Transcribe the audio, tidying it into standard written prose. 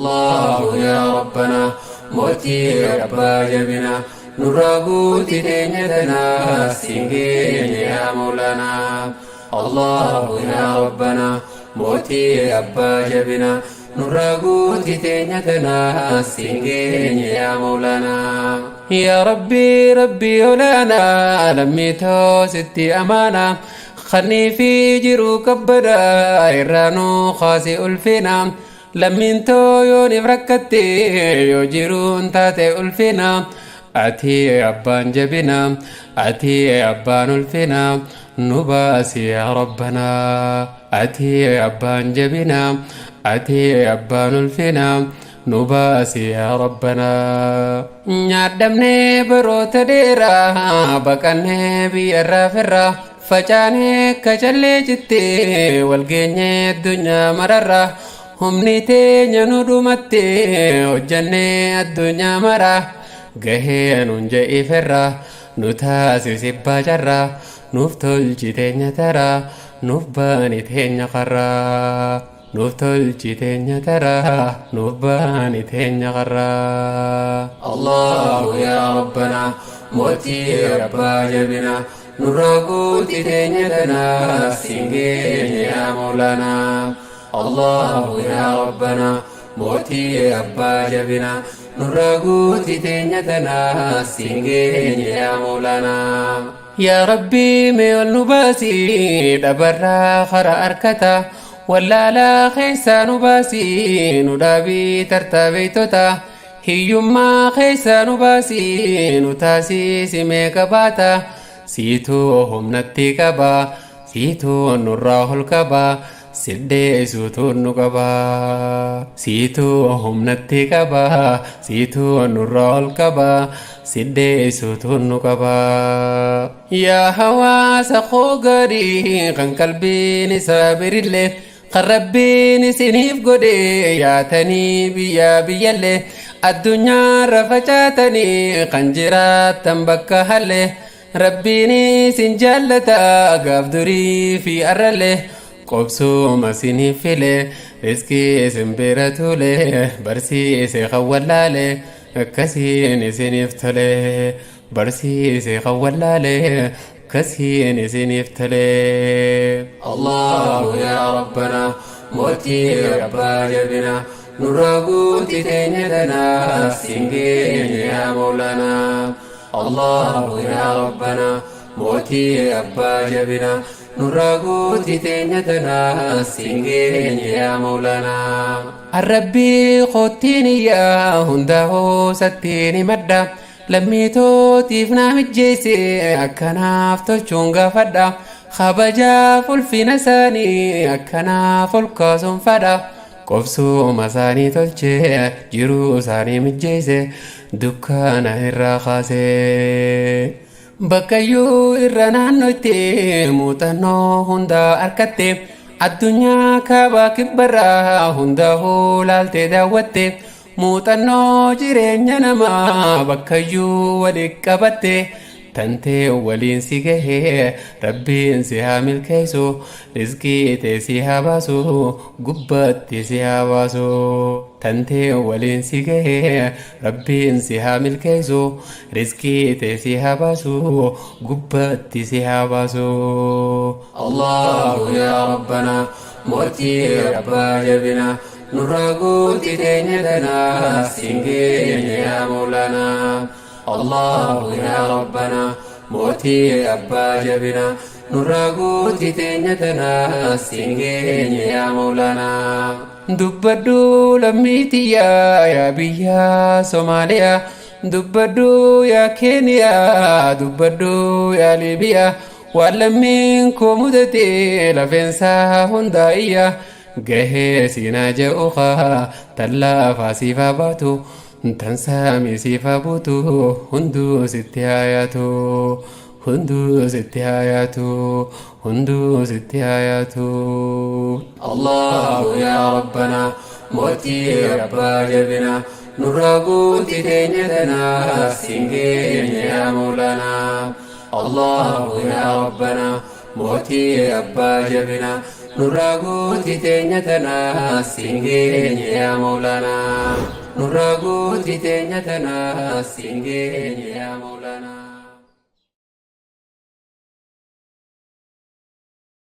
Allahu yaa Rabbanaa, mootii abbaa jabinaa, nurraa guuti teenya tanaa, siin geenye yaa Mawlaanaa. Allahu yaa Rabbanaa, mootii abbaa jabinaa, nurraa guuti teenya tanaa, siin geenye yaa Mawlaanaa. Yaa Rabbii, Rabbii olaanaa, lammii too sitti amaanaa, khannii fi jiruu kabbadaa irraa nuu kaasi ulfina. Lammiin too yooniif rakkatte, yoo jiruun taate ulfina, ati abbaan jabina, ati abbaan ulfina, nu baasi yaa Rabbanaa. Ati abbaan jabina, ati abbaan ulfina, nu baasi yaa Rabbanaa. Nyaadhamnee baroota dheeraa, baqannee biyyarraa firraa, facaanee kacallee cittee, walgeenyee addunyaa mararraa, humni teenya nu dhumatte, hojjannee addunyaa maraa, gahee nuun je'ifirraa, nu taasisi baacarraa, nuuf tolchi teenya taraa, nuuf baani teenya karraa. Nuuf tolchi teenya taraa, nuuf baani teenya karraa. Allahu yaa Rabbanaa, mootii abbaa jabinaa, nurraa guuti teenya tanaa, siin geenye yaa Mawlaanaa. Allahu yaa Rabbanaa, mootii abbaa jabinaa, nurraa guuti teenya tanaa, siin geenye yaa Mawlaanaa. Yaa Rabbii, mee ol nu baasii, dhabarraa kara harkata, wallaalaa keessaa nu baasii, nu dhaabii tartaa beeytota, hiyyummaa keessaa nu baasii, nu taasisi meeqa baata, siituu humnatti qaba, siituu nurraa ol qaba, siddeessuutu nu qaba. Siituu humnatti qaba, siituu nurraa ol qaba, siddeessuutu nu qaba. Yaa hawaasa koo gaarii, kan qalbiin isaa birillee, kan Rabbiin isiniif godhe, yaatanii biyyaa biyyallee, addunyaarra facaatanii kan jiraattan bakka hallee, Rabbiin isin jaallata gaaf durii fi arrallee, qobsuma isiniif file, riskii isin bira tule, barsiise kan wallaale, akkasiin isiniif tole, barsiise kan wallaale, akkasiin isiniif tole. Allahu yaa Rabbanaa, mootii abbaa jabinaa, nurraa guuti teenya tanaa, siin geenye yaa Mawlaanaa. Allahu yaa Rabbanaa, mootii abbaa jabinaa, nurraa guuti teenya tanaa, siin geenye yaa Mawlaanaa. Arrabbii koottiin iyyaa, hundaa sattiin himadha, lammiitootiif naa mijjeesse, akkanaaf tolchuun gaafadha, kabajaaf ulfina isaanii akkanaaf ol kaasuun fadha, qobsuma isaanii tolchee, jiruu isaanii mijjeesse, dukkaana irraa kaasee. Bakkayyuu irra naannotti muuxannoo hundaa harkatte, addunyaa kaabaa kibbarraa hundaa laaltee daawwatte, muuxannoo jireenya namaa bakkayyuu waliin qabatte, tantee waliin si gahee, Rabbiin si haa milkeessu, rizqii tee si haa baasu, gubbaatti si haa baasu. Tantee waliin si gahee, Rabbiin si haa milkeessu, rizqii tee si haa baasu, gubbaatti si haa baasu. Allahu yaa Rabbanaa, mootii abbaa jabinaa, nurraa guuti teenya tanaa, siin geenye yaa Mawlaanaa. Allahu yaa Rabbanaa, mootii abbaa jabinaa, nurraa guuti teenya tanaa, siin geenye yaa Mawlaanaa. Dubbadhu lammii tiyyaa, yaa biyya Somaaliyaa, dubbadhu yaa Keeniyaa, dubbadhu yaa Liibiyaa, waan lammiin koo mudate lafeensaa hundaa iyya, gahee siinaa je'uukaa, tallaafaa siifaa baatu, tan saamii siifaa buutu, hunduu sitti haa yaatu, hunduu sitti haa yaatu, hunduu sitti haa yaatu. Allahu yaa Rabbanaa, mootii abbaa jabinaa, nurraa guuti teenya tanaa, siin geenye yaa Mawlaanaa. Allahu yaa Rabbanaa, mootii abbaa jabinaa, Nurraa guuti teenya tanaa siin geenye yaa Mawlaanaa. Nurraa guuti teenya tanaa siin geenye yaa Mawlaanaa.